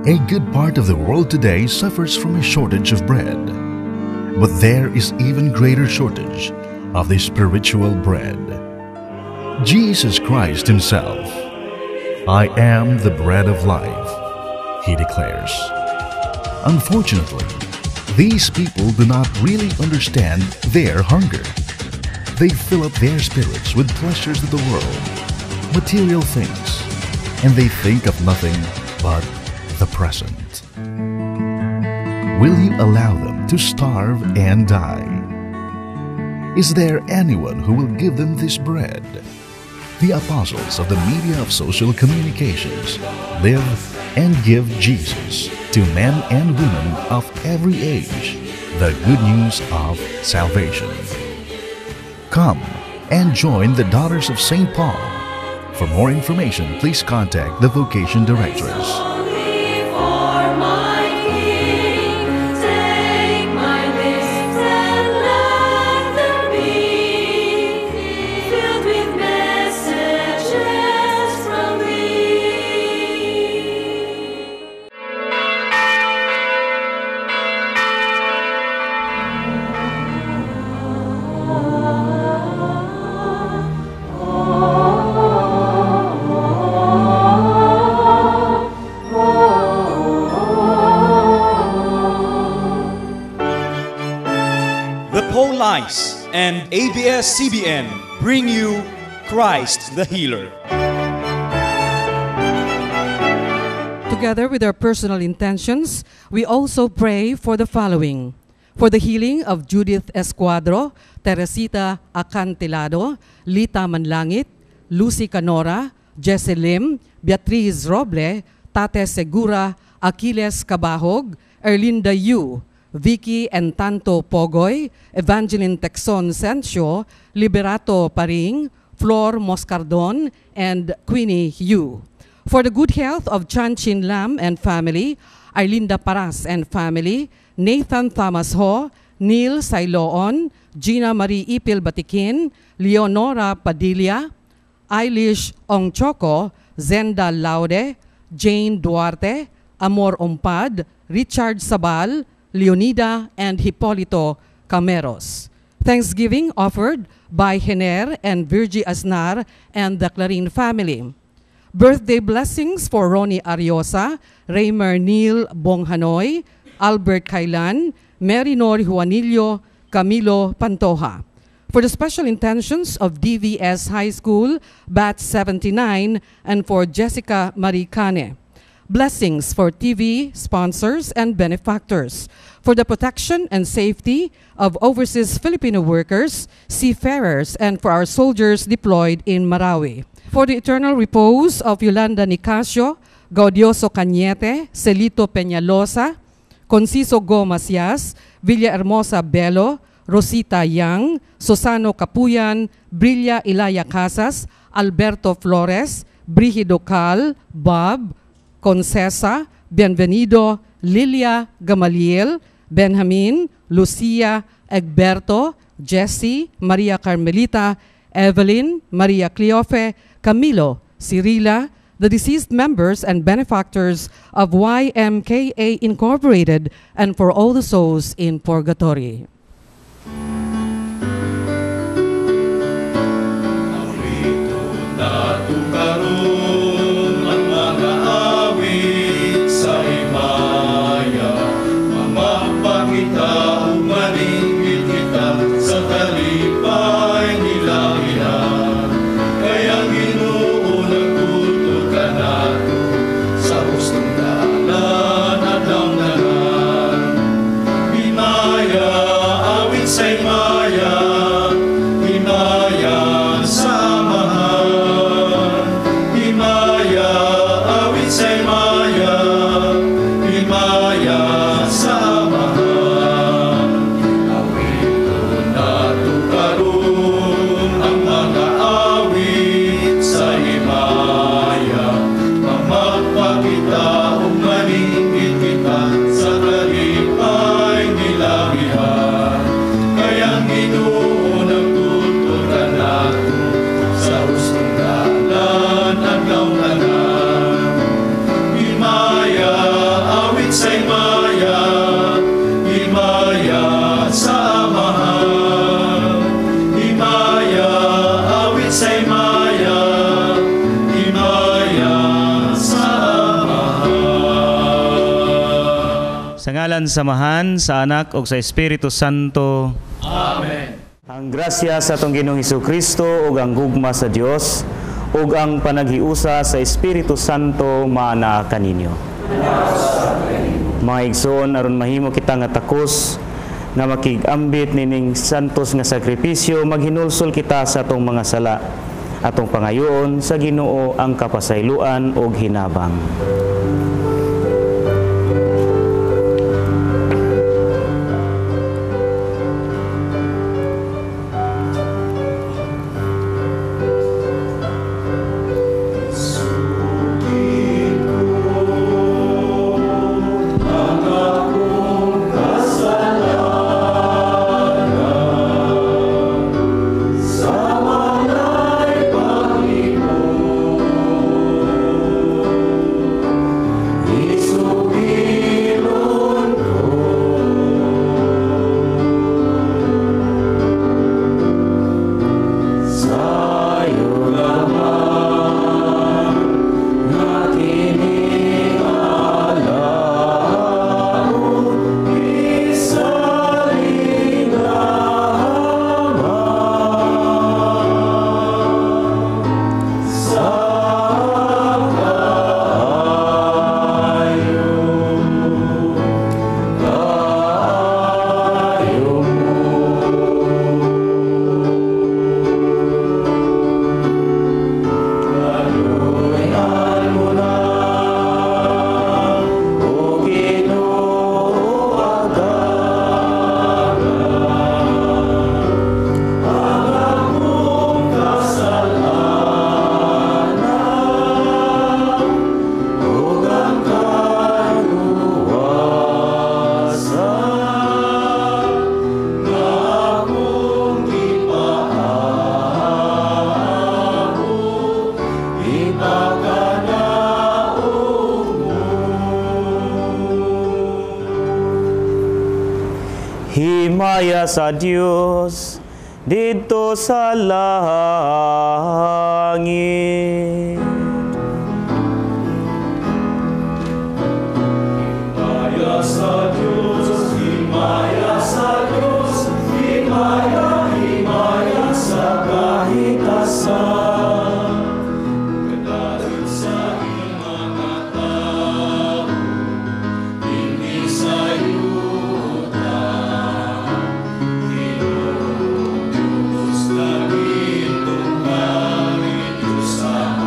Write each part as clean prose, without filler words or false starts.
A good part of the world today suffers from a shortage of bread. But there is even greater shortage of the spiritual bread. Jesus Christ Himself. "I am the bread of life," He declares. Unfortunately, these people do not really understand their hunger. They fill up their spirits with pleasures of the world, material things, and they think of nothing but the present. Will you allow them to starve and die? Is there anyone who will give them this bread? The apostles of the media of social communications live and give Jesus to men and women of every age, the good news of salvation. Come and join the Daughters of St. Paul. For more information, please contact the Vocation Directress. Only for my King, take my lips and let them be filled with messages from thee. The Paulites and ABS-CBN bring you Christ the Healer. Together with our personal intentions, we also pray for the following. For the healing of Judith Escuadro, Teresita Acantilado, Lita Manlangit, Lucy Canora, Jesse Lim, Beatriz Roble, Tate Segura, Achilles Cabahog, Erlinda Yu, Vicky Entanto Pogoy, Evangeline Texon Sencio, Liberato Paring, Flor Moscardon, and Queenie Yu. For the good health of Chan Chin Lam and family, Arlinda Paras and family, Nathan Thomas Ho, Neil Sailoon, Gina Marie Ipil Batikin, Leonora Padilla, Eilish Ongchoco, Zenda Laude, Jane Duarte, Amor Ompad, Richard Sabal, Leonida, and Hipolito Cameros. Thanksgiving offered by Hener and Virgie Aznar and the Clarin family. Birthday blessings for Ronnie Ariosa, Raymer Neil Bonghanoy, Albert Kailan, Mary Nor Juanillo, Camilo Pantoja. For the special intentions of DVS High School, Batch 79, and for Jessica Maricane. Blessings for TV sponsors and benefactors. For the protection and safety of overseas Filipino workers, seafarers, and for our soldiers deployed in Marawi. For the eternal repose of Yolanda Nicasio, Gaudioso Cañete, Celito Peñalosa, Conciso Go Macias, Villahermosa Belo, Rosita Yang, Susano Capuyan, Brilla Ilaya Casas, Alberto Flores, Brigido Cal, Bob, Concesa, Bienvenido, Lilia Gamaliel, Benjamin, Lucia, Egberto, Jesse, Maria Carmelita, Evelyn, Maria Cleofe, Camilo, Cirila, the deceased members and benefactors of YMKA Incorporated, and for all the souls in purgatory. Nato karon ang mga awit sa himaya. Mamapakita ug maningit kita sa kalipay nila ilan. Kay ang Ginoo nagtutur kanato sa hustong dalan adlaw tanan. Himaya, awit sa himaya, himaya sa Amahan. Himaya, awit sa himaya, himaya sa Amahan. Awiton nato karon ang mga awit sa himaya. Mamagpakita ug maningit kita sa kalipay nila ihan. Kay ang Ginoo nagtutur kanato sa hustong dalan adlaw tanan. Himaya, Sa ngalan sa Amahan, sa Anak ug sa Espiritu Santo. Amen. Ang grasya sa atong Ginoong Kristo ug ang gugma sa Dios ug ang panaghiusa sa Espiritu Santo maana kaninyo. Mga igsoon, aron mahimo kita nga takos nga makig-ambit nining santos nga sakripisyo, maghinulsol kita sa atong mga sala. Atong pangayoon sa Ginoo ang kapasayloan ug hinabang. Himaya sa Dios didto sa langit. Himaya sa Diyos, himaya sa Diyos, himaya, himaya sa kahitasan. Kadayon sa iyong mga tao, dinhi sa yuta. Ginoo Diyos, langit ug langit, Diyos sa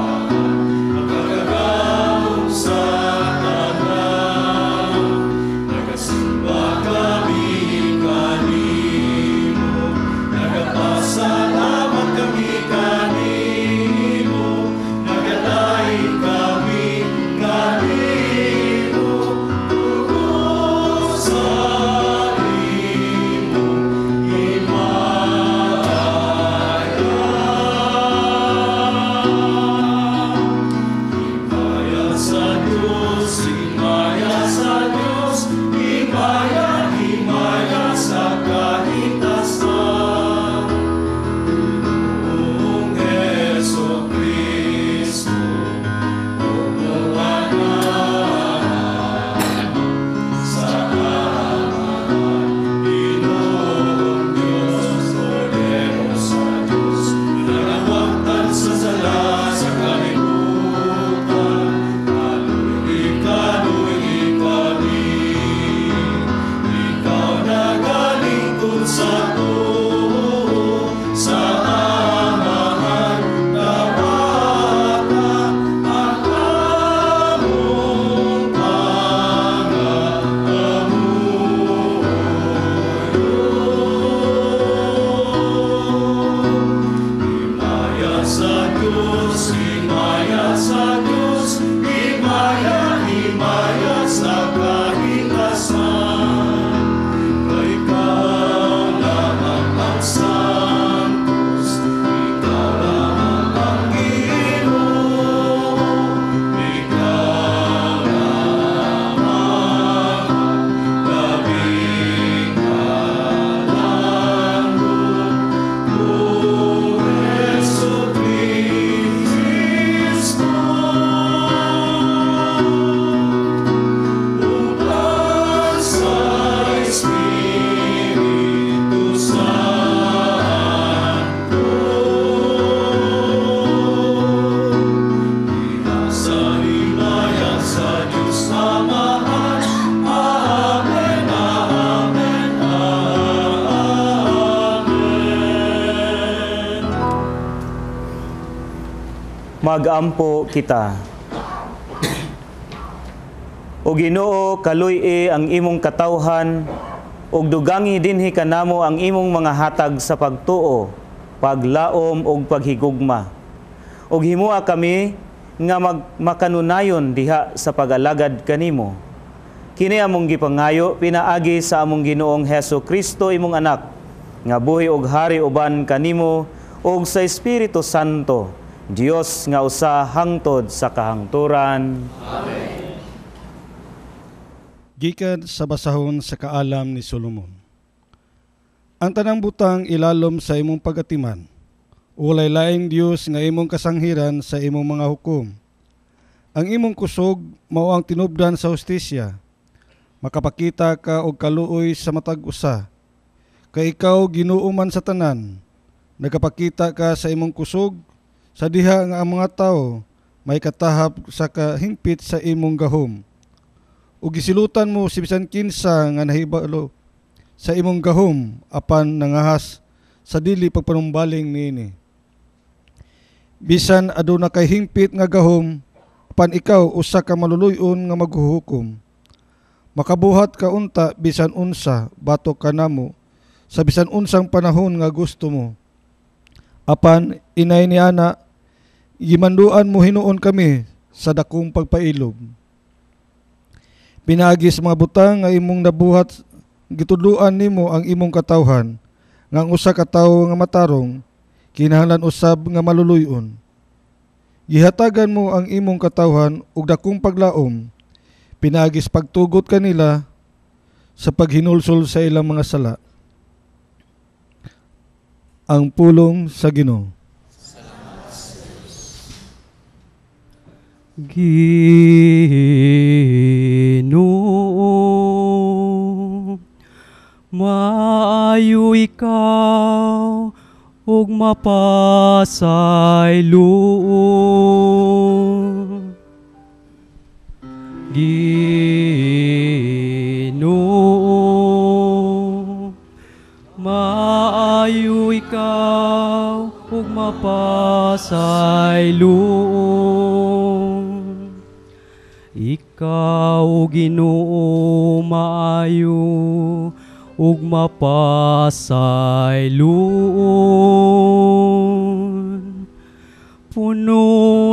Magampo kita. O Ginoo, kaluy-i ang imong katawhan ug dugangi dinhi kanamo ang imong mga hatag sa pagtuo, paglaom ug paghigugma. Ug himoa kami nga makanunayon diha sa pag-alagad kanimo. Kini among gipangayo pinaagi sa among Ginoong Hesus Kristo, imong anak, nga buhi og hari uban kanimo ug sa Espiritu Santo, Dios nga usa hangtod sa kahangturan. Amen. Gikan sa basahon sa kaalam ni Solomon. Ang tanang butang ilalom sa imong pagatiman. Walay laing Dios nga imong kasanghiran sa imong mga hukom. Ang imong kusog mao ang tinubdan sa hustisya. Makapakita ka og kaluoy sa matag usa. Kay ikaw Ginoo man sa tanan. Nagapakita ka sa imong kusog sa diha nga ang mga tawo may katahap sa kahingpit sa imong gahom. Ug gisilutan mo si bisan kinsa nga nahibalo sa imong gahom apan nangahas sa dili pagpanumbaling niini. Bisan aduna kay hingpit nga gahom, apan ikaw usa ka maluluy-on nga maghuhukom. Makabuhat ka unta bisan unsa batok kanamo sa bisan unsang panahon nga gusto mo. Apan inay ni ana, gimanduan mo hinuon kami sa dakong pagpailob. Pinaagi sa mga butang nga imong nabuhat, gitudloan nimo ang imong katawhan, nga ang usa ka tawo nga matarong kinahanglan usab nga maluluy-on. Gihatagan mo ang imong katawhan og dakong paglaom, pinaagi sa pagtugot kanila sa paghinulsol sa ilang mga sala. Ang pulong sa Ginoo. Ginoo, maayo ikaw ug mapasayloon. Ginoo, maayo ikaw ug mapasayloon. Ikaw, Ginoo, maayo ug mapasayloon. Puno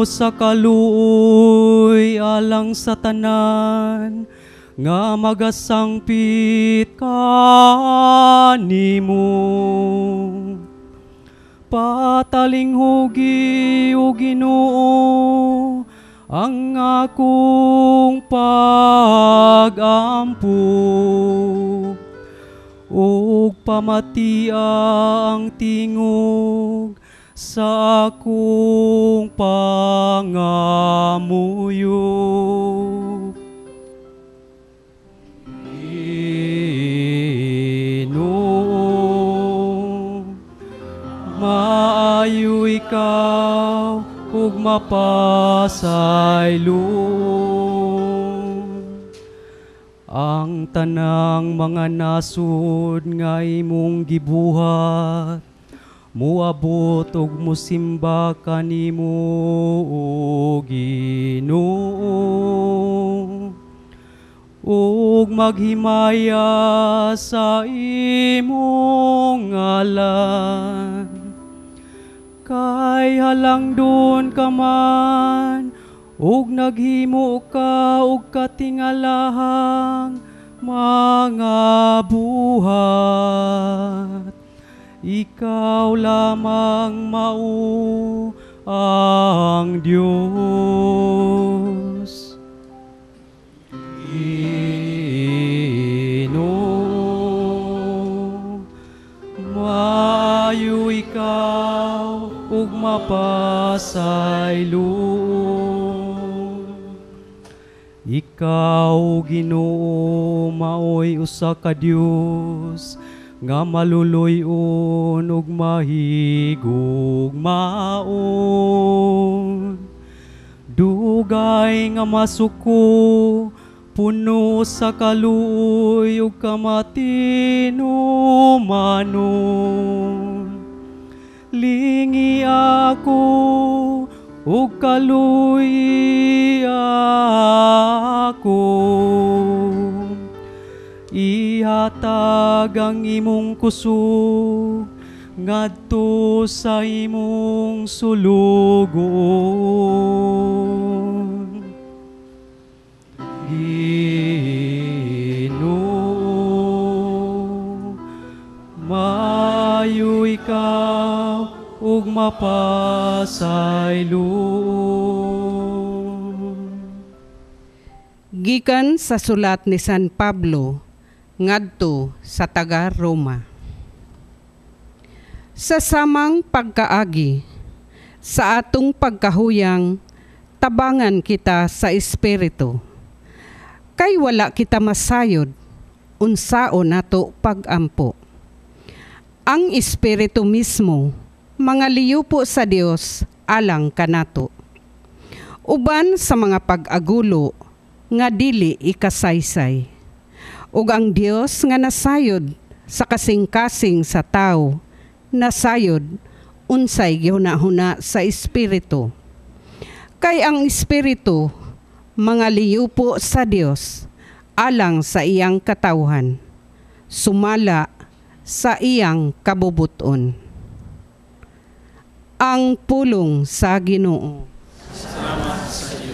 sa kaluoy alang sa tanan nga magasangpit kanimo. Patalinghugi, o Ginoo, ang akong pag-ampo, ug pamatia ang tingog sa akong pangamuyo. Ginoo, maayo ikaw ug mapasayloon. Ang tanang mga nasud nga imong gibuhat, muabot ug musimba kanimo, o Ginoo, ug maghimaya sa imong ngalan. Kay halangdon ka man ug naghimo ka og katingalahang mga buhat. Ikaw lamang mao ang Dios. Ginoo, maayo ikaw ug mapasayloon. Ikaw, Ginoo, maoy usa ka Dios nga maluluy-on ug mahigugmaon. Dugay nga masuko, puno sa kaluoy ug kamatinumanon. Lingi ako ug kaluy ako. Ihatag ang imong kusog ngadto sa imong sulugoon. Ginoo, maayo ikaw ug mapasayloon. Gikan sa sulat ni San Pablo ngadto sa taga Roma. Sa samang pagkaagi, sa atong pagkahuyang, tabangan kita sa espiritu. Kay wala kita masayod, unsao nato pagampo. Ang espiritu mismo, mga liyupo sa Dios alang kanato. Uban sa mga pag-agulo nga dili ikasaysay. Ug ang Dios nga nasayod sa kasing-kasing sa tao, nasayod unsay gihuna-huna sa espiritu. Kay ang espiritu mga liyupo sa Dios alang sa iyang katawhan, sumala sa iyang kabubuton. Ang pulong sa Ginoo. Salamat sa Diyos.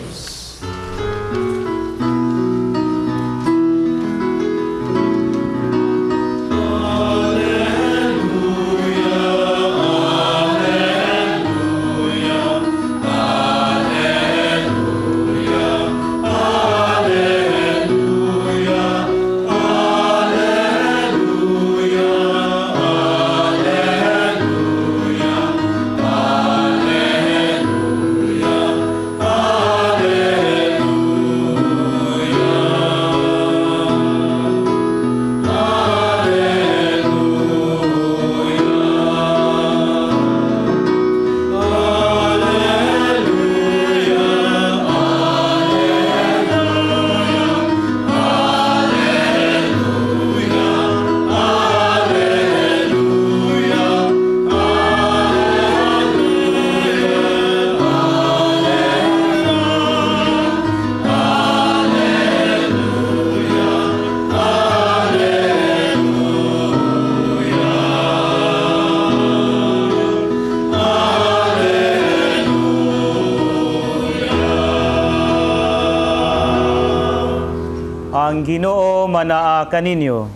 Ang Ginoo manaa kaninyo.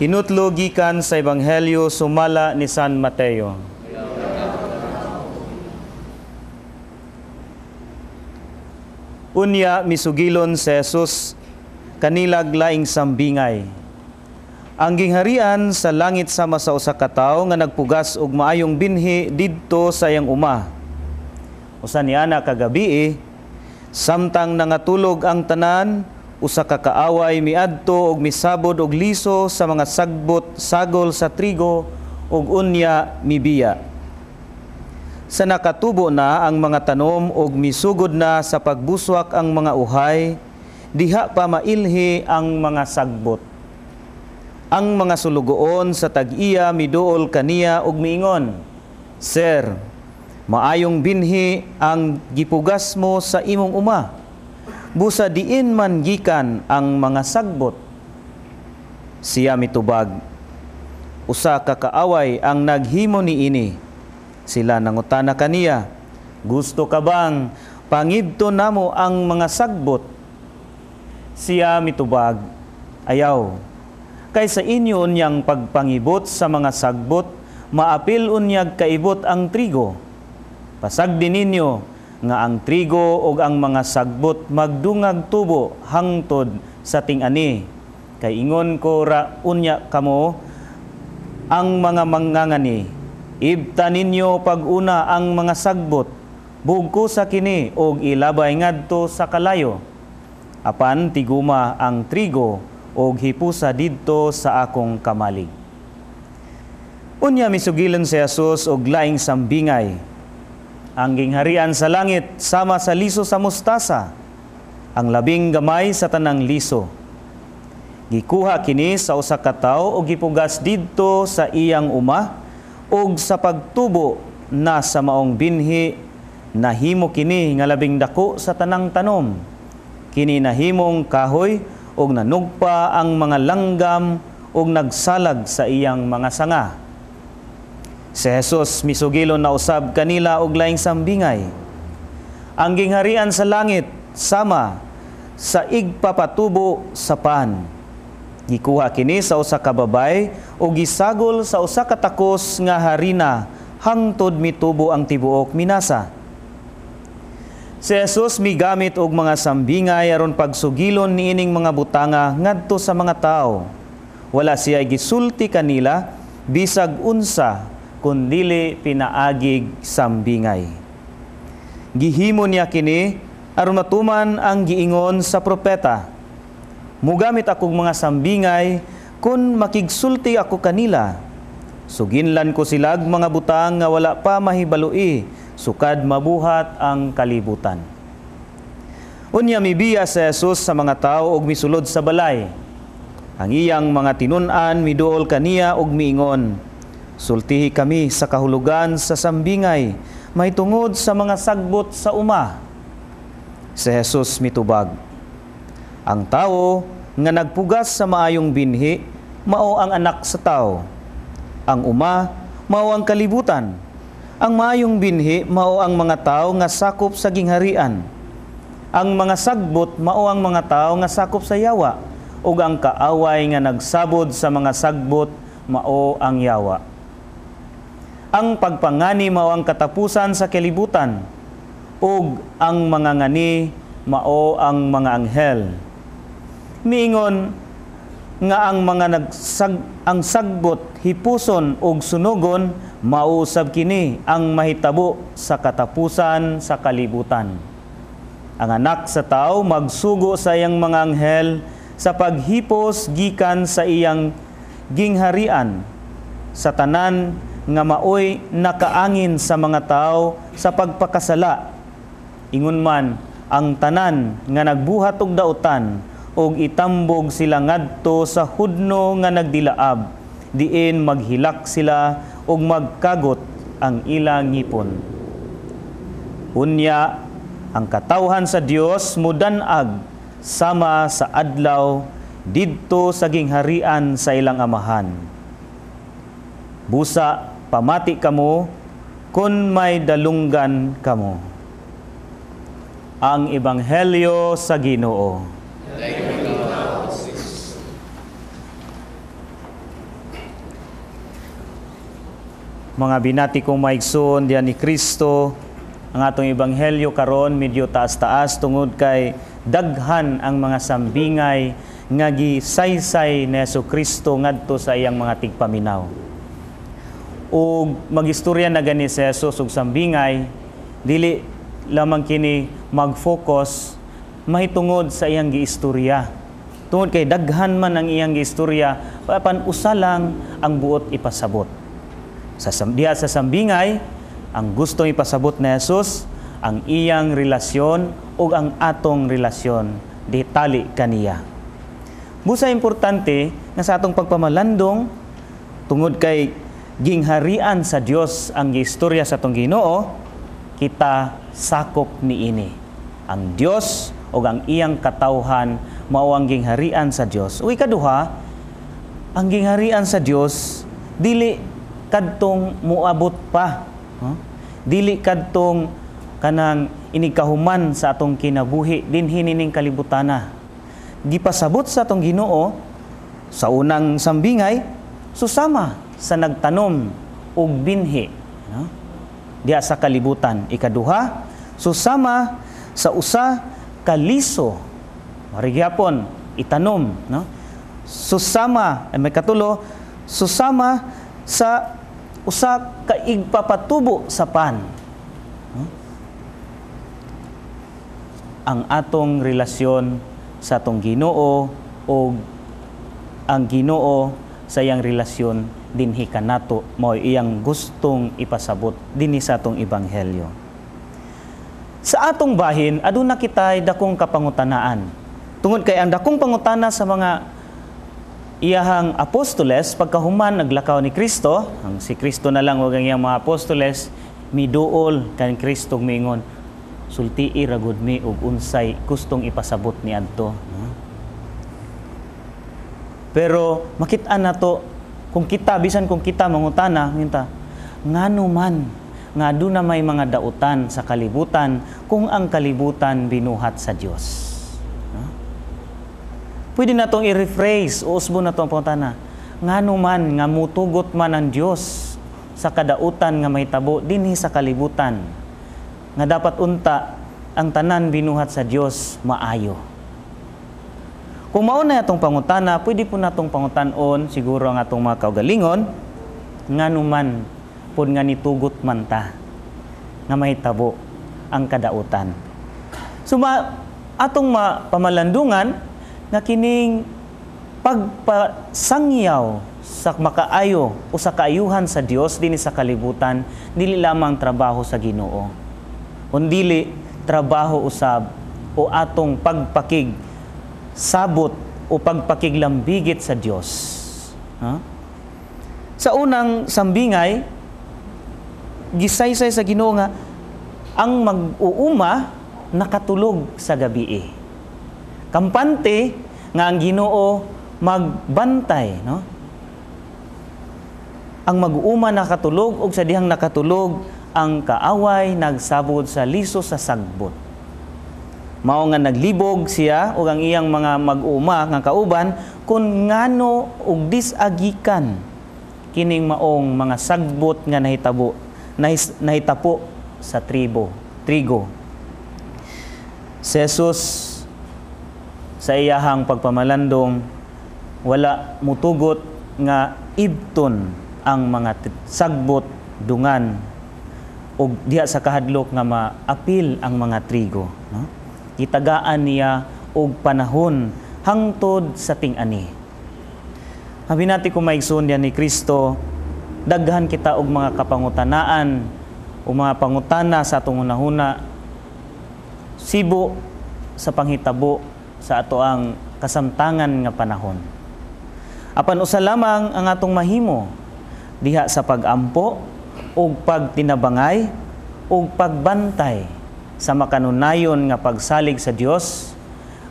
Kinutlo gikan sa Ebanghelyo sumala ni San Mateo. Unya misugilon si Jesus kanilag laing sambingay. Ang gingharian sa langit sama sa usa ka tawo nga nagpugas og maayong binhi didto sa iyang uma. Usa niana kagabii, samtang nangatulog ang tanan, usa ka kaaway miadto og misabod og liso sa mga sagbot sagol sa trigo og unya mibiya. Sa nakatubo na ang mga tanom og misugod na sa pagbuswak ang mga uhay, diha pa mailhi ang mga sagbot. Ang mga sulugoon sa tag-iya miduol kaniya og miingon, "Sir, maayong binhi ang gipugas mo sa imong uma. Busa diin man gikan ang mga sagbot." Siya mitubag, "Usa ka kaaway ang naghimo niini." Sila nangutana kaniya, "Gusto ka bang pangibto namo ang mga sagbot?" Siya mitubag, "Ayaw. Kay sa inyo unyang pagpangibot sa mga sagbot, maapil unyag kaibot ang trigo. Pasagdi ninyo nga ang trigo og ang mga sagbot magdungag tubo hangtod sa ting-ani. Kay ingon ko ra unya kamo ang mga mangangani, ibta ninyo pag-una ang mga sagbot, bugko sa kini og ilabay ngadto sa kalayo. Apan tiguma ang trigo og hipusa didto sa akong kamalig." Unya misugilon si Jesus og laing sambingay. Ang gingharian sa langit sama sa liso sa mustasa, ang labing gamay sa tanang liso. Gikuha kini sa usa ka tawo og gipugas didto sa iyang uma, og sa pagtubo na sa maong binhi, nahimo kini nga labing dako sa tanang tanom. Kini nahimong kahoy ug nanugpa ang mga langgam ug nagsalag sa iyang mga sanga. Si Jesus misugilon na usab kanila og laing sambingay. Ang gingharian sa langit sama sa igpapatubo sa pan. Gikuha kini sa usa ka babay ug gisagol sa usa ka takos nga harina hangtod mitubo ang tibuok minasa. Si Jesus migamit og mga sambingay aron pagsugilon niining mga butanga ngadto sa mga tawo. Wala siya gisulti kanila bisag unsa kundili pinaagig sambingay. Gihimo niya kini aron matuman ang giingon sa propeta. Mugamit akong mga sambingay kun makigsulti ako kanila. Suginlan ko silag mga butang nga wala pa mahibalui, sukad mabuhat ang kalibutan. Unya mibiya si Jesus sa mga tao og misulod sa balay. Ang iyang mga tinun-an miduol kaniya og miingon, sultihi kami sa kahulugan sa sambingay, mahitungod sa mga sagbot sa uma. Si Jesus mitubag, ang tao nga nagpugas sa maayong binhi, mao ang anak sa tao. Ang uma, mao ang kalibutan. Ang maayong binhi, mao ang mga tao nga sakop sa gingharian. Ang mga sagbot, mao ang mga tao nga sakop sa yawa. Ug ang kaaway nga nagsabod sa mga sagbot, mao ang yawa. Ang pagpangani mao ang katapusan sa kalibutan, ug ang mga ngani mao ang mga anghel. Miingon nga ang mga ang sagbot hipuson ug sunugon, mausab kini ang mahitabo sa katapusan sa kalibutan. Ang anak sa tao magsugo sa iyang mga anghel sa paghipos gikan sa iyang gingharian sa tanan nga maoy nakaangin sa mga tao sa pagpakasala. Ingon man ang tanan nga nagbuhat og dautan og itambog sila ngadto sa hudno nga nagdilaab, diin maghilak sila og magkagot ang ilang ngipon. Unya ang katawhan sa Dios mudan-ag sama sa adlaw didto sa gingharian sa ilang amahan. Busa pamati kamo kun may dalunggan kamo. Ang Ebanghelyo sa Ginoo. Mga binati kong maigsoon diyan ni Kristo, ang atong ebanghelyo karon medyo taas-taas tungod kay daghan ang mga sambingay nga gisaysay ni Jesucristo ngadto sa iyang mga tigpaminaw. Ug magistorya na gani si Jesus og sambingay, dili lamang kini mag-focus mahitungod sa iyang giistorya. Tungod kay daghan man ang iyang giistorya, apan usa lang ang buot ipasabot. Diha sa sambingay, ang gustong ipasabot ni Jesus, ang iyang relasyon o ang atong relasyon di tali kaniya. Busa importante nga sa atong pagpamalandong, tungod kay gingharian sa Dios ang giistorya sa atong Ginoo, kita sakop niini. Ang Dios o ang iyang katawhan mao ang gingharian sa Dios. O ikaduha, ang gingharian sa Dios dili kadtong muabot pa. Huh? Dili kadtong kanang inigkahuman sa atong kinabuhi dinhi nining kalibutana. Gipasabot sa atong Ginoo sa unang sambingay, susama sa nagtanom og binhi, no? Diha sa kalibutan. Ikaduha, susama sa usa kaliso, marigyapon itanom, no? Susama, ay may katulo, susama sa usa ka igpapatubo sa pan. No? Ang atong relasyon sa atong Ginoo o ang Ginoo sa iyang relasyon dinhi kanato mao iyang gustong ipasabot dinhi sa atong ebanghelyo. Sa atong bahin aduna kitay dakong kapangutanaan. Tungod kay ang dakong pangutana sa mga iyahang apostoles pagkahuman naglakaw ni Kristo, ang si Kristo na lang ug ang iyang mga apostoles, Miduol kan Kristo, miingon, "Sultii ra gud mi og unsay gustong ipasabot ni adto," no? Pero makit-an nato kung kita, bisan kung kita mangutana minta ngano man nga aduna may mga dautan sa kalibutan kung ang kalibutan binuhat sa Dios, no? Pwede natong i-rephrase o usbon nato ang pangutana, ngano man nga mutugot man ang Dios sa kadautan nga mahitabo dinhi sa kalibutan nga dapat unta ang tanan binuhat sa Dios maayo? Kung mao na atong pangutana, pwede po natong pangutan-on siguro ang atong mga kaugalingon, ngano man pud nga nitugot man ta nga mahitabo ang kadautan? So atong pamalandungan nga kining pagpasangyaw sa makaayo o sa kaayuhan sa Dios dinhi sa kalibutan, dili lamang trabaho sa Ginoo, kundili trabaho usab o atong pagpakig sabot o pagpakiglambigit sa Dios. Ha? Sa unang sambingay, gisaysay sa Ginoo nga ang mag-uuma nakatulog sa gabi. Kampante nga ang Ginoo magbantay, no? Ang mag-uuma nakatulog, ug sa dihang nakatulog ang kaaway nagsabod sa liso sa sagbot. Mao nga naglibog siya ug ang iyang mga mag-uuma nga kauban kung ngano ug disagikan kining maong mga sagbot nga nahitabo nahitapo sa trigo. Si Jesus sa iyahang pagpamalandong wala mutugot nga ibton ang mga sagbot dungan og diha sa kahadlok nga maapil ang mga trigo, no? Gitagaan niya og panahon hangtod sa ting-ani. Habi ko maigsoon diha ni Kristo, daghan kita og mga kapangutanaan o mga pangutana sa atong hunahuna sibo sa panghitabo sa ato ang kasamtangan nga panahon. Apan usa lamang ang atong mahimo diha sa pag-ampo ug pagtinabangay ug pagbantay sa makanunayon nga pagsalig sa Dios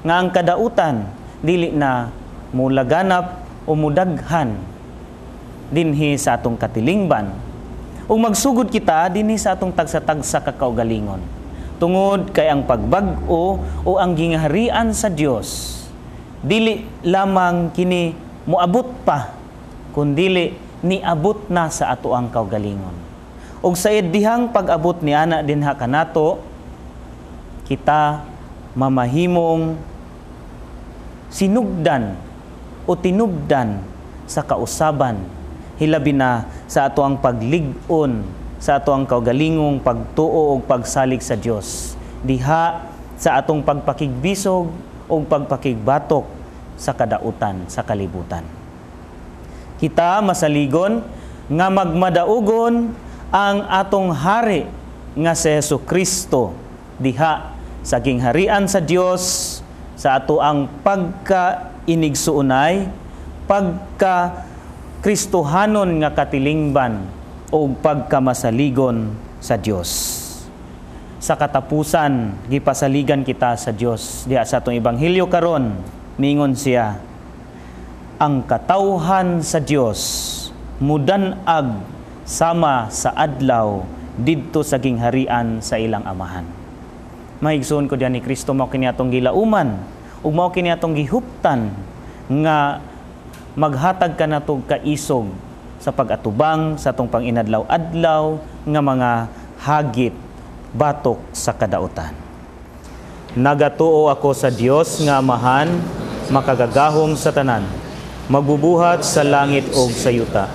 nga ang kadautan dili na mulaganap o mudaghan dinhi sa atong katilingban ug magsugod kita dinhi sa atong tagsa-tagsa ka kaugalingon, tungod kay ang pagbag-o o ang gingaharian sa Dios dili lamang kini moabot pa, kundili niabot na sa ato ang kaugalingon. Ug sa dihang pag-abot ni ana dinha kanato, kita mamahimong sinugdan o tinubdan sa kausaban, hilabi na sa ato ang paglig-on sa ato ang kaugalingong pagtuo og pagsalig sa Dios diha sa atong pagpakigbisog o pagpakigbatok sa kadautan sa kalibutan. Kita masaligon nga magmadaugon ang atong hari nga si Hesus Kristo diha sa gingharian sa Dios sa ato ang pagka-inigsuonay, pagka Kristohanon nga katilingban o pagkamasaligon sa Dios. Sa katapusan, gipasaligan kita sa Dios diha sa atong ebanghelyo karon, mingon siya, ang katawhan sa Dios mudan-ag sama sa adlaw didto sa gingharian sa ilang amahan. Mahigsoon ko diyan ni Kristo, mao kini atong gilauman ug mao kini atong gihuptan nga maghatag kanatog kaisog sa pag-atubang sa atong panginadlaw-adlaw nga mga hagit batok sa kadautan. Nagatuo ako sa Dios nga Amahan, makagagahom sa tanan, magbubuhat sa langit ug sa yuta,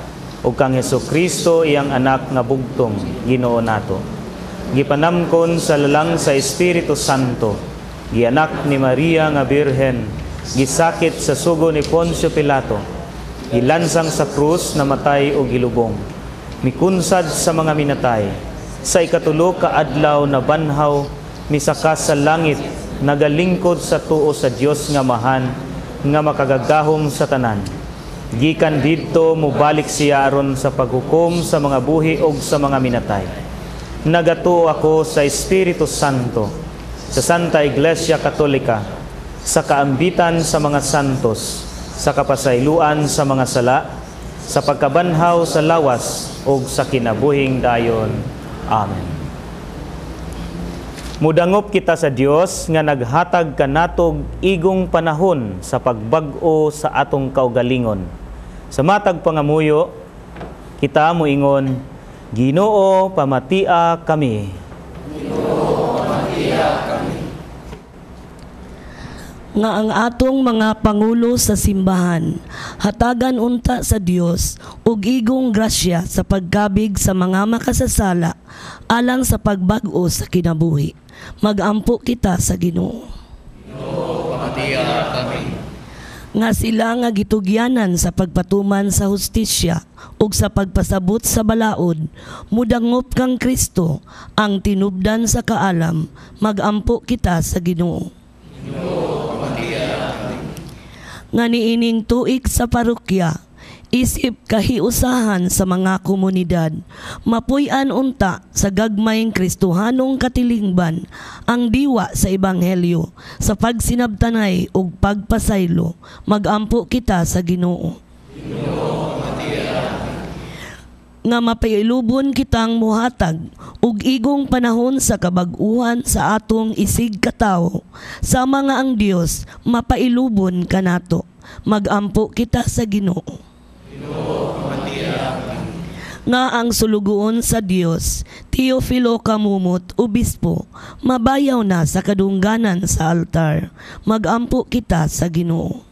ug kang Hesukristo iyang anak nga bugtong, Ginoo nato. Gipanamkon sa lalang sa Espiritu Santo, gianak ni Maria nga Birhen, gisakit sa sugo ni Poncio Pilato, gilansang sa krus, namatay o gilubong, mikunsad sa mga minatay, sa ikatulo ka adlaw na banhaw, misakas sa langit, nagalingkod sa tuo sa Dios nga Amahan, nga makagagahom sa tanan. Gikan didto mobalik siya aron sa paghukom sa mga buhi og sa mga minatay. Nagatuo ako sa Espiritu Santo, sa Santa Iglesia Katolika, sa kaambitan sa mga santos, sa kapasayloan sa mga sala, sa pagkabanhaw sa lawas ug sa kinabuhing dayon. Amen. Mudangop kita sa Dios nga naghatag kanatog igong panahon sa pagbag-o sa atong kaugalingon. Sa matag pangamuyo, kita moingon, Ginoo, pamatia kami. Ginoo, pamatia kami. Nga ang atong mga pangulo sa simbahan, hatagan unta sa Dios ug igong grasya sa pagkabig sa mga makasasala alang sa pagbag-o sa kinabuhi. Magampo kita sa Ginoo. Ginoo, pamatia kami. Nga sila nga gitugyanan sa pagpatuman sa hustisya ug sa pagpasabot sa balaod, mudangop kang Kristo ang tinubdan sa kaalam. Magampo kita sa Ginoo. Nga niining tuig sa parokya, isip kahiusahan sa mga komunidad, mapuy-an unta sa gagmayng Kristohanong katilingban ang diwa sa ebanghelyo sa pagsinabtanay ug pagpasaylo. Magampo kita sa Ginoo. Nga mapailubon kitang muhatag ug igong panahon sa kabag-uhan sa atong isig katawo, sama nga ang Dios mapailubon kanato. Magampo kita sa Ginoo. Nga ang sulugoon sa Dios, Teofilo Camomot, obispo, mabayaw na sa kadungganan sa altar. Magampo kita sa Ginoo.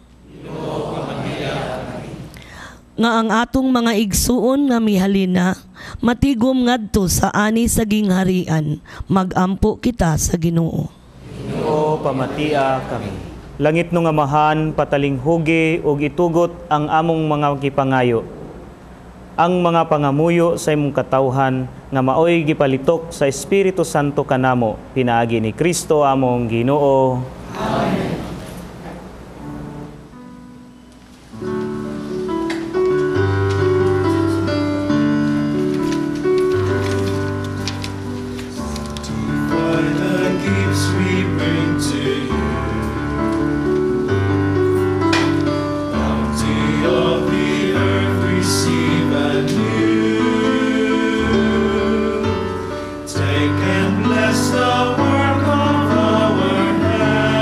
Nga ang atong mga igsuon nga mihalina, matigom ngadto sa ani sa gingharian. Magampo kita sa Ginoo. Ginoo, pamatia kami. Langit nung Amahan, patalinghugi ug itugot ang among mga gipangayo. Ang mga pangamuyo sa imong katawhan nga maoy gipalitok sa Espiritu Santo kanamo, pinaagi ni Kristo among Ginoo. Amen. Bless the work of our hands.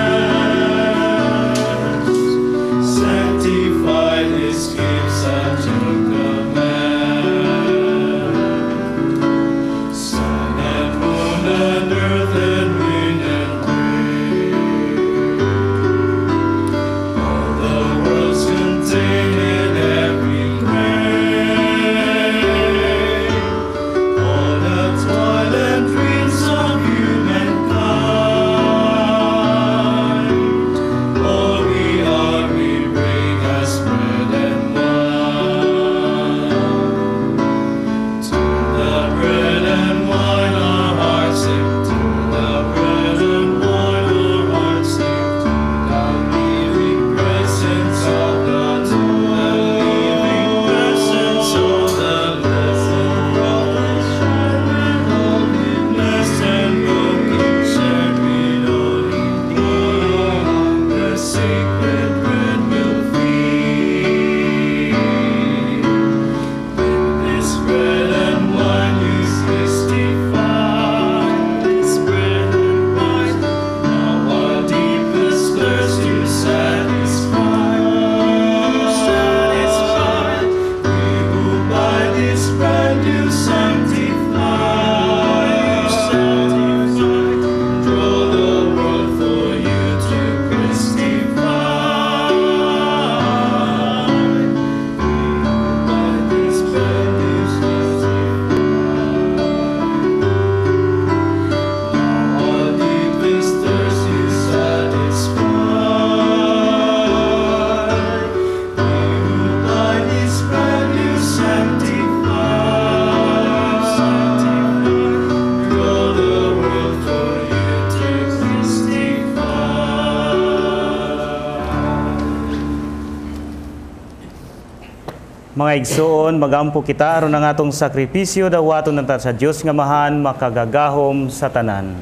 Mga igsoon, magampo kita aron ang atong sakripisyo dawaton nanta sa Dios nga Amahan makagagahom sa tanan.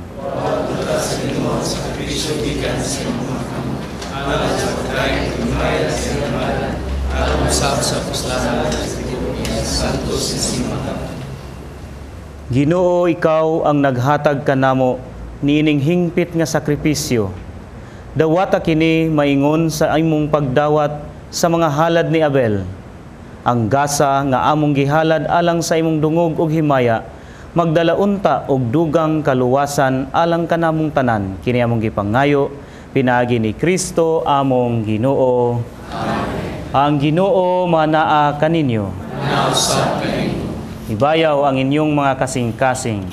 Ginoo, ikaw ang naghatag kanamo niining hingpit nga sakripisyo. Dawata kini maingon sa imong pagdawat sa mga halad ni Abel. Ang gasa nga among gihalad alang sa imong dungog ug himaya, magdala unta og dugang kaluwasan alang kanamong tanan. Kini among gipangayo pinaagi ni Kristo among Ginoo. Amen. Ang Ginoo manaa kaninyo. Ibayaw ang inyong mga kasing-kasing.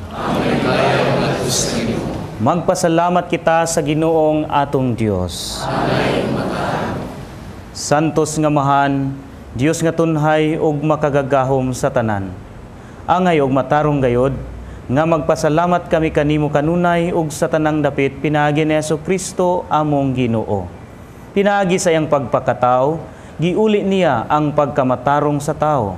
Magpasalamat kita sa Ginoong atong Dios. Santos nga Amahan, Dios nga tunhay ug makagagahom sa tanan. Angay og matarong gayod nga magpasalamat kami kanimo kanunay ug sa tanang dapit pinaagi ni Hesukristo among Ginoo. Pinaagi sa iyang pagpakatao, giuli niya ang pagkamatarong sa tao.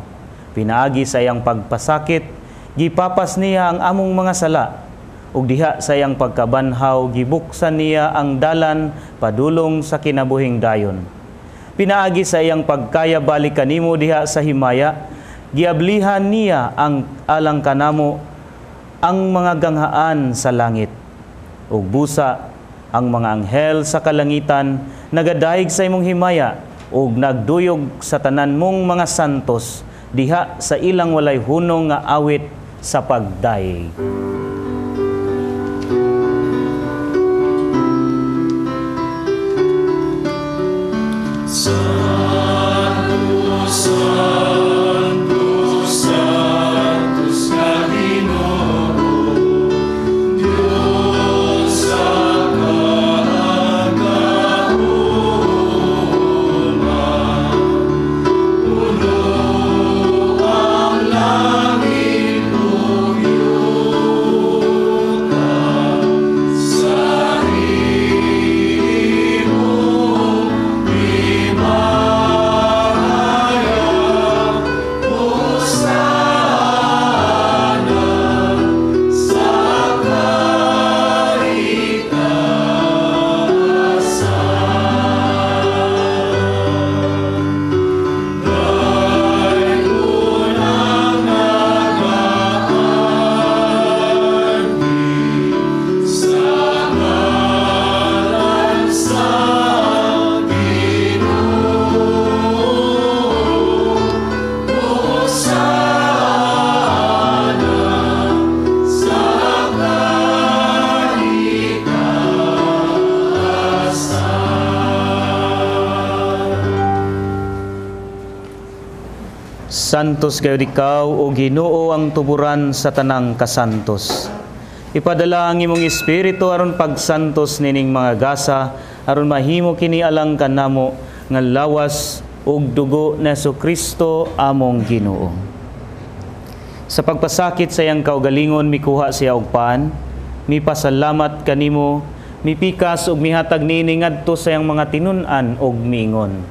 Pinaagi sa iyang pagpasakit, gipapas niya ang among mga sala. Ug diha sa iyang pagkabanhaw, gibuksan niya ang dalan padulong sa kinabuhing dayon. Pinaagi sa iyang pagkaya balik kanimo diha sa himaya, giablihan niya ang alang kanamo ang mga ganghaan sa langit. Ug busa ang mga anghel sa kalangitan nagadayeg sa imong himaya ug nagduyog sa tanan mong mga santos diha sa ilang walay hunong nga awit sa pagdayeg. Santo, Santo, Santos nga Ginoo, Dios sa kagahuman, puno ang langit ug yuta sa imong himaya. Hosana sa kaitasan. Dayon ang nagaanhi sa ngalan sa Ginoo. Hosana sa kaitasan. Santos gayud ikaw o Ginoo ang tuburan sa tanang kasantos. Ipadala ang imong espiritu aron pagsantos nining mga gasa aron mahimo kini alang kanamo nga lawas ug dugo ni Hesukristo among Ginoo. Sa pagpasakit sa iyang kaugalingon mikuha siya og pan, mipasalamat kanimo, mipikas ug mihatag niini ngadto sa iyang mga tinun-an ug miingon.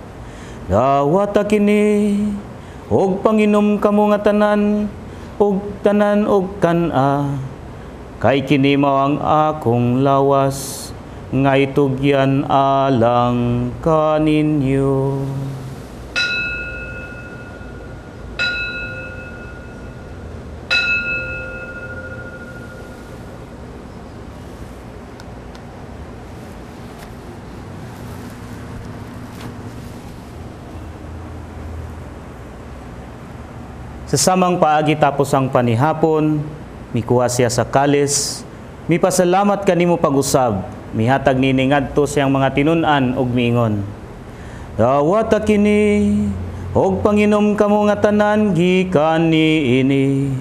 Dawata kini og panginom kamo nga tanan og tanan og kan-a, kay kini mao ang akong lawas nga itugyan alang kaninyo. Sa samang paagi tapos ang panihapon, mikuha siya sa kalis, mipasalamat kanimo pag-usab, mihatag nini ngadto siyang mga tinun-an ug miingon. Dawata kini og panginom kamo nga tanan gikan niini,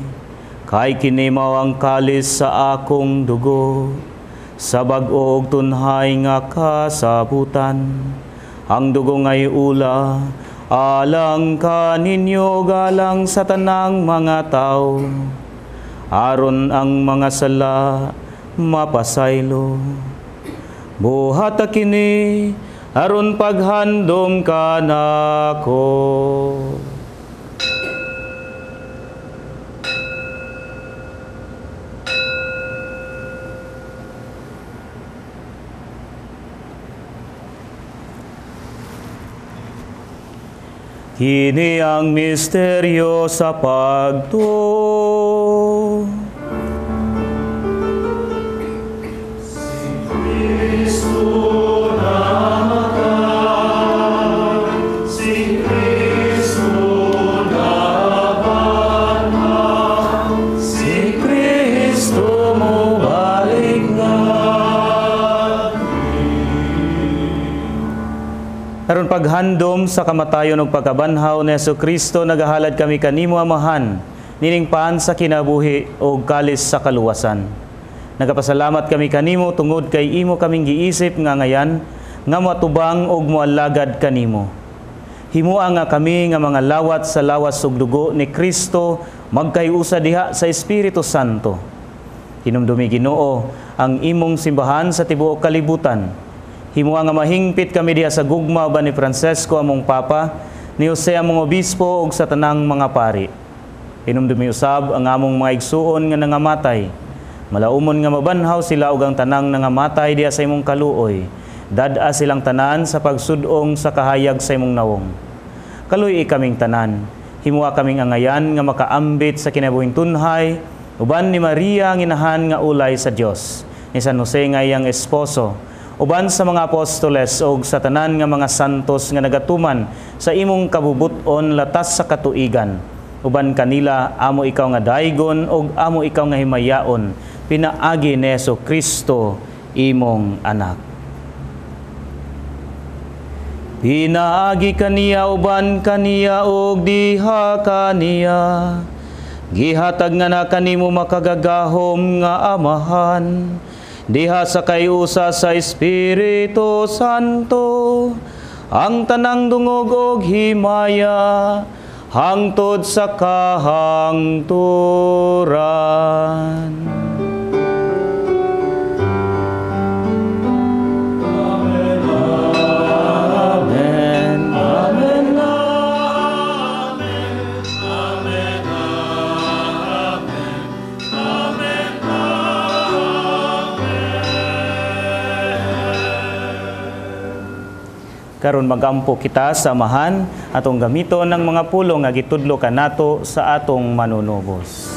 kay kini mao ang kalis sa akong dugo, sa bag-o og tunhay nga kasabutan. Ang dugo ngay ula alang kaninyo galang sa tanang mga tao, aron ang mga sala mapasaylo. Buhata kini aron paghandom kanako. Kini ang misteryo sa pagtuo. Si Kristo namatay, si Kristo nabanhaw, si Kristo mobalik na. Karon paghandom sa kamatayon ug pagkabanhaw ni Hesukristo, nagahalad kami kanimo, Amahan, nining paan sa kinabuhi ug kalis sa kaluwasan. Nagapasalamat kami kanimo tungod kay imo kaming giisip nga ngayan nga moatubang ug moalagad kanimo. Himua nga kami nga mga lawat sa lawas ug dugo ni Kristo magkayusa diha sa Espiritu Santo. Hinumdumi, Ginoo, ang imong simbahan sa tibuok kalibutan. Himua nga mahingpit kami diha sa gugma uban ni Francesco among Papa, ni Jose among Obispo ug sa tanang mga pari. Hinumdumi usab ang among mga igsuon nga nangamatay. Malaumon nga mabanhaw sila ug ang tanang nangamatay diha sa imong kaluoy. Dad-a silang tanan sa pagsud-ong sa kahayag sa imong nawong. Kaluy-i kaming tanan. Himua kaming angayan nga makaambit sa kinabuhing tunhay uban ni Maria ang inahan nga ulay sa Dios, ni San Jose nga iyang esposo, uban sa mga apostoles og sa tanan nga mga santos nga nagatuman sa imong kabubut-on latas sa katuigan. Uban kanila amo ikaw nga daygon og amo ikaw nga himayaon, pinaagi ni Hesukristo imong anak. Pinaagi kaniya uban kaniya og diha kaniya, gihatag nga na kanimo makagagahom nga Amahan, diha sa kayusa sa Espiritu Santo, ang tanang dungog og himaya hangtod sa kahangturan. Amen. Amen. Amen. Amen. Amen. Karon magampo kita sa Amahan atong gamiton ng mga pulong nga gitudlo kanato sa atong manunubos.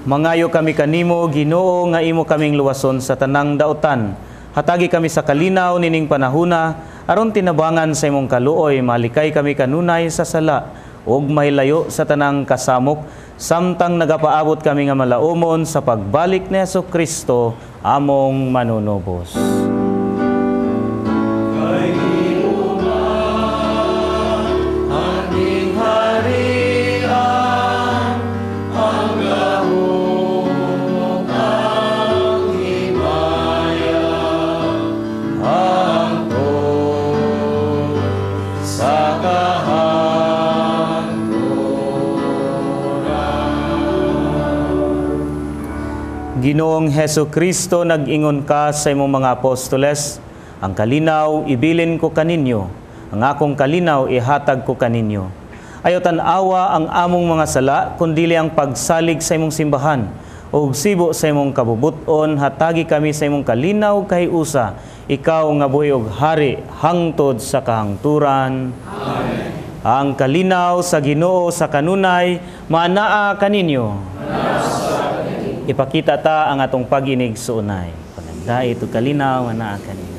Mangayo kami kanimo, Ginoo, nga imo kaming luwason sa tanang dautan. Hatagi kami sa kalinaw nining panahuna, aron tinabangan sa imong kaluoy, malikay kami kanunay sa sala ug mahilayo sa tanang kasamok, samtang nagapaabot kami nga malaumon sa pagbalik ni Hesukristo among manunubos. Ginoong Heso Kristo, nag-ingon ka sa imong mga apostoles, ang kalinaw ibilin ko kaninyo, ang akong kalinaw ihatag ko kaninyo. Ayaw tan-awa ang among mga sala, kundili ang pagsalig sa imong simbahan. Ug sibo sa imong kabubuton, hatagi kami sa imong kalinaw kahiusa, ikaw nga buhi og hari hangtod sa kahangturan. Amen. Ang kalinaw sa Ginoo sa kanunay maanaa kaninyo. Ipakita ta ang atong pag-inig suunay. Panagdait ug kalinaw anaa kaninyo.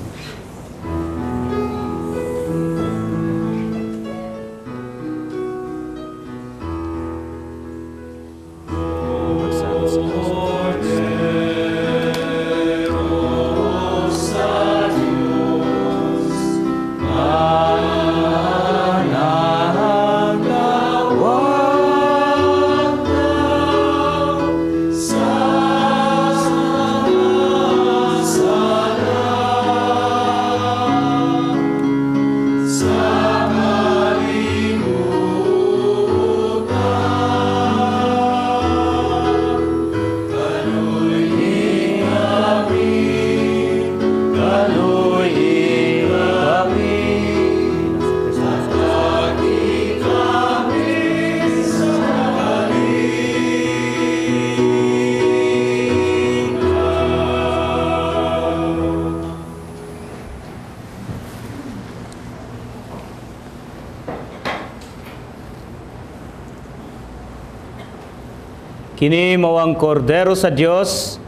Kini mao ang kordero sa Dios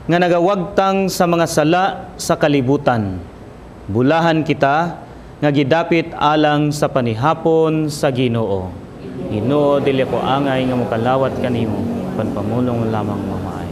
nga nagawagtang sa mga sala sa kalibutan. Bulahan kita nga gidapit alang sa panihapon sa Ginoo. Ginoo, dili ko angay nga mokalawat kanimo, panpamulong lamang mamaay.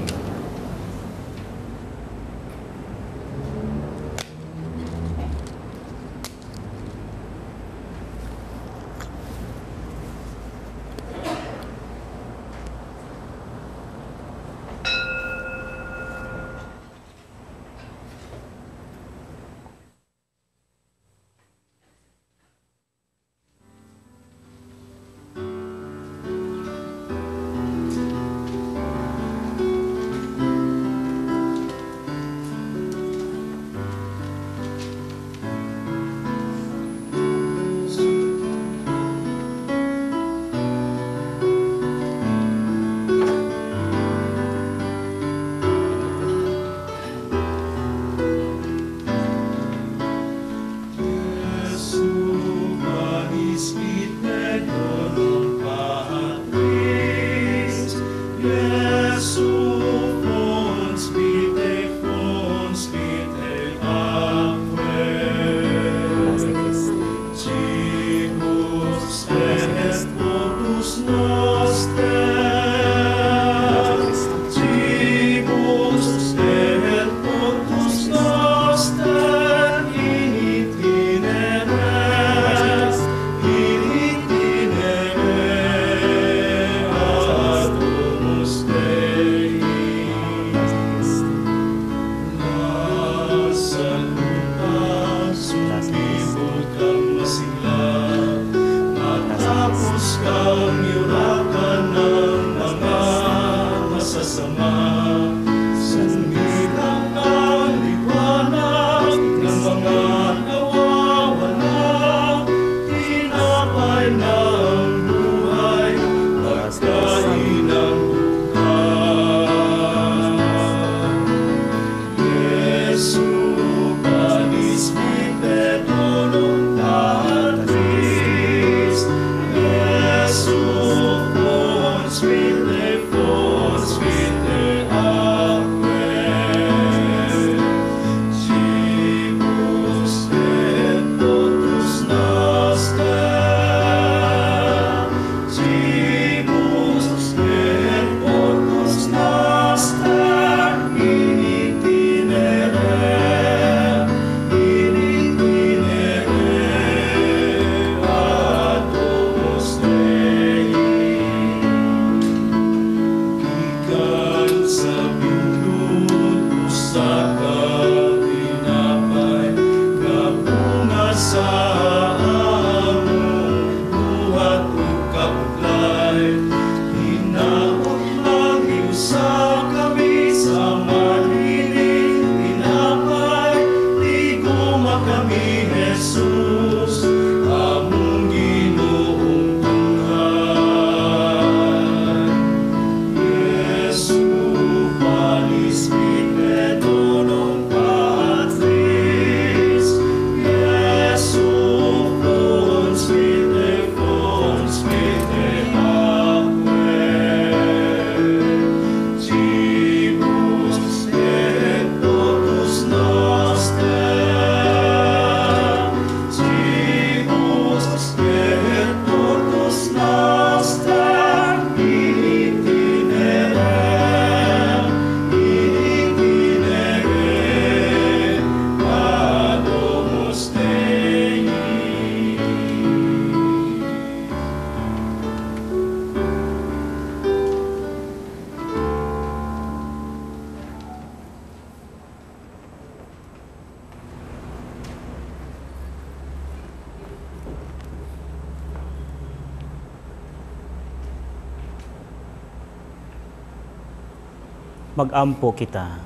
Magampo kita.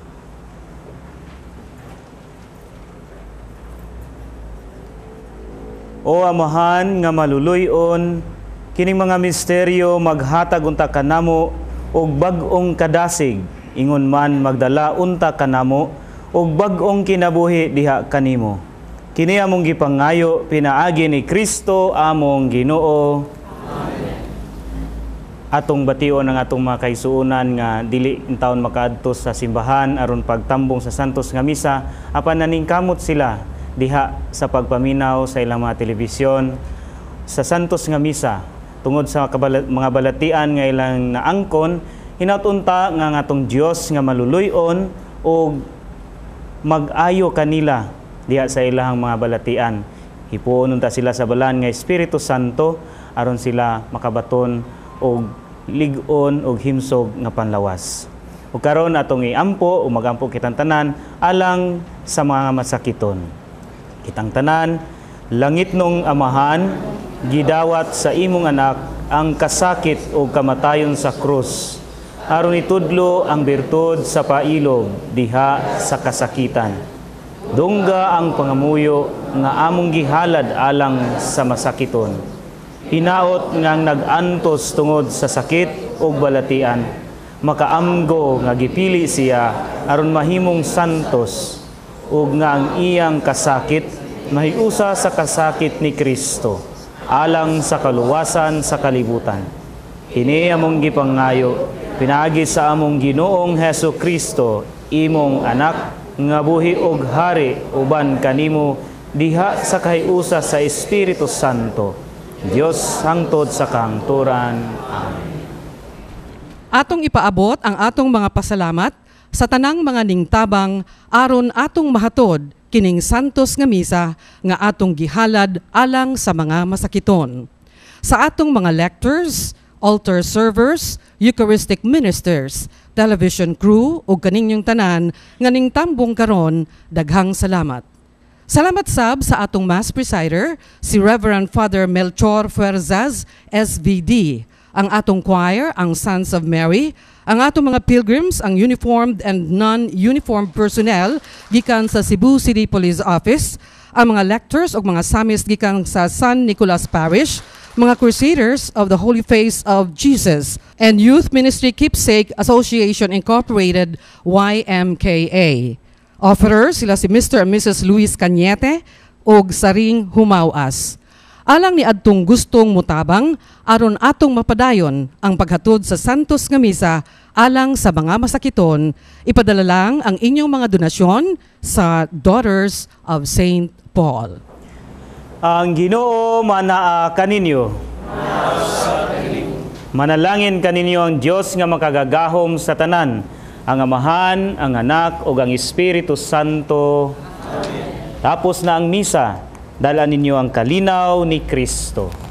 O Amahan nga maluluy-on, kining mga misteryo maghatag unta kanamo og bag-ong kadasig, ingon man magdala unta kanamo og bag-ong kinabuhi diha kanimo. Kini among gipangayo pinaagi ni Kristo among Ginoo. Amen. Atong bation ang atong mga kaigsuonan nga dili intawon makaadto sa simbahan aron pagtambong sa santos nga misa, apan naningkamot sila diha sa pagpaminaw sa ilang mga telebisyon sa santos nga misa tungod sa mga balatian nga ilang naangkon. Hinaut-unta nga atong Dios nga maluluy-on og mag-ayo kanila diha sa ilang mga balatian. Hipuon unta sila sa balaan nga Espiritu Santo aron sila makabaton og lig-on og himsog nga panlawas. Ug karon atong iampo o magampo kitang tanan alang sa mga masakiton. Kitang tanan, langit nung Amahan, gidawat sa imong anak ang kasakit o kamatayon sa krus, aron itudlo ang birtud sa pailob diha sa kasakitan. Dungga ang pangamuyo nga among gihalad alang sa masakiton. Hinaot nga ang nag-antos tungod sa sakit ug balatian, makaamgo nga gipili siya aron mahimong santos, ug nga ang iyang kasakit mahiusa sa kasakit ni Kristo alang sa kaluwasan sa kalibutan. Kini among gipangayo pinaagi sa among Ginoong Hesus Kristo, imong anak nga buhi og hari uban kanimo diha sa kahiusa sa Espiritu Santo, Dios hangtod sa kahangturan. Amen. Atong ipaabot ang atong mga pasalamat sa tanang mga ningtabang aron atong mahatod kining santos nga misa nga atong gihalad alang sa mga masakiton. Sa atong mga lectors, altar servers, Eucharistic ministers, television crew ug kaninyong tanan nga ningtambong karon, daghang salamat. Salamat sab sa atong mass presider, si Reverend Father Melchor Fuerzas, SVD, ang atong choir, ang Sons of Mary, ang atong mga pilgrims, ang uniformed and non-uniformed personnel gikan sa Cebu City Police Office, ang mga lectors ug mga psalmist gikan sa San Nicolas Parish, mga Crusaders of the Holy Face of Jesus, and Youth Ministry Keepsake Association Incorporated, YMKA. Offerers sila si Mr. and Mrs. Luis Cañete ug Saring Humawas. Alang ni adtong gustong mutabang aron atong mapadayon ang paghatod sa santos nga misa alang sa mga masakiton, ipadala lang ang inyong mga donasyon sa Daughters of St. Paul. Ang Ginoo manaa kaninyo. Manalangin kaninyo ang Dios nga makagagahom sa tanan, ang Amahan, ang Anak ug ang Espiritu Santo. Amen. Tapos na ang misa, dala ninyo ang kalinaw ni Kristo.